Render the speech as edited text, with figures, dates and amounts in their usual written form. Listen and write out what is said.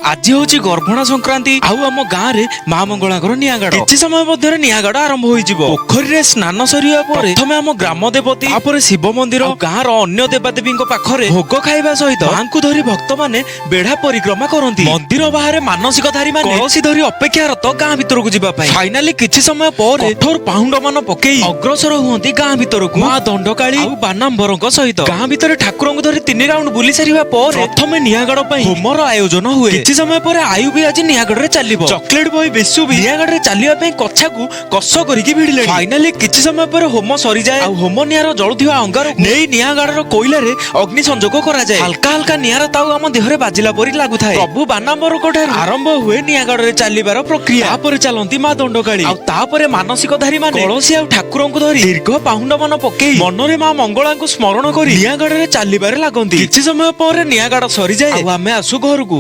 ଆଜି ହଉଛି ଗର୍ଭଣା ସଂକ୍ରାନ୍ତି ଆଉ ଆମ ଗାଁରେ ମା ମଙ୍ଗଳାଙ୍କର ନିଆଁଗାଡ଼। କିଛି ସମୟ ମଧ୍ୟରେ ନିଆଁଗାଡ଼ ଆରମ୍ଭ ହୋଇଯିବ। ପୋଖରୀରେ ସ୍ନାନ ସରିବା ପରେ ପ୍ରଥମେ ଆମ ଗ୍ରାମ ଦେବତୀ, ତାପରେ ଶିବ ମନ୍ଦିର ଆଉ ଗାଁର ଅନ୍ୟ ଦେବାଦେବୀଙ୍କ ପାଖରେ ଭୋଗ ଖାଇବା ସହିତ ମାଙ୍କୁ ଧରି ଭକ୍ତମାନେ ବେଢା ପରିକ୍ରମା କରନ୍ତି। ମନ୍ଦିର ବାହାରେ ମାନସିକଧାରୀ ମାନେ କଳସୀ ଧରି ଅପେକ୍ଷାରତ ଗାଁ ଭିତରକୁ ଯିବା ପାଇଁ। ଫାଇନାଲି କିଛି ସମୟ ପରେ କଠୋର ପାହୁଣ୍ଡ ମାନ ପକେଇ ଅଗ୍ରସର ହୁଅନ୍ତି ଗାଁ ଭିତରକୁ ମା ଦଣ୍ଡକାଳୀ ଆଉ ବାନାମ୍ବରଙ୍କ ସହିତ। ଗାଁ ଭିତରେ ଠାକୁରଙ୍କୁ ଧରି 3 ରାଉଣ୍ଡ ବୁଲି ସାରିବା ପରେ ପ୍ରଥମେ ନିଆଁଗଡ଼ ପାଇଁ ହୋମର ଆୟୋଜନ ହୁଏ। କିଛି ସମୟ ପରେ ଆୟୁ ବି ଆଜି ନିଆଁଗଡ଼ରେ ଚାଲିବ। ଚକୋଲେଟ ବୟ ବେଶୁ ବି ନିଆଁଗଡ଼ରେ ଚାଲିବା ପାଇଁ କଛାକୁ କଷ କରିକି ଭିଡ଼ିଲେଣି। ଫାଇନାଲି କିଛି ସମୟ ପରେ ହୋମ ସରିଯାଏ ଆଉ ହୋମ ନିଆଁର ଜଳୁଥିବା ଅଙ୍ଗାର ନେଇ ନିଆଁଗାଡ଼ର କୋଇଲାରେ ଅଗ୍ନି ସଂଯୋଗ କରାଯାଏ। ହାଲକା ହାଲକା ନିଆଁର ତାଉ ଆମ ଦେହରେ ବାଜିଲା ପରି ଲାଗୁଥାଏ। ପ୍ରଭୁ ବାନାମ୍ବରଙ୍କ ଠାରୁ ଆରମ୍ଭ ହୁଏ ନିଆଁଗଡ଼ରେ ଚାଲିବାର ପ୍ରକ୍ରିୟା। ତାପରେ ଚାଲନ୍ତି ମା ଦଣ୍ଡକାଳୀ ଆଉ ତାପରେ ମାନସିକଧାରୀ ମାନେ କଳସୀ ଆଉ ଠାକୁରଙ୍କୁ ଧରି ଦୀର୍ଘ ପାହୁଣ୍ଡ ମାନ ପକେଇ ମନରେ ମା ମଙ୍ଗଳାଙ୍କୁ ସ୍ମରଣ କରି ନିଆଁଗଡ଼ରେ ଚାଲିବାରେ ଲାଗନ୍ତି। କିଛି ସମୟ ପରେ ନିଆଁଗାଡ଼ ସରିଯାଏ ଆଉ ଆମେ ଆସୁ ଘରକୁ।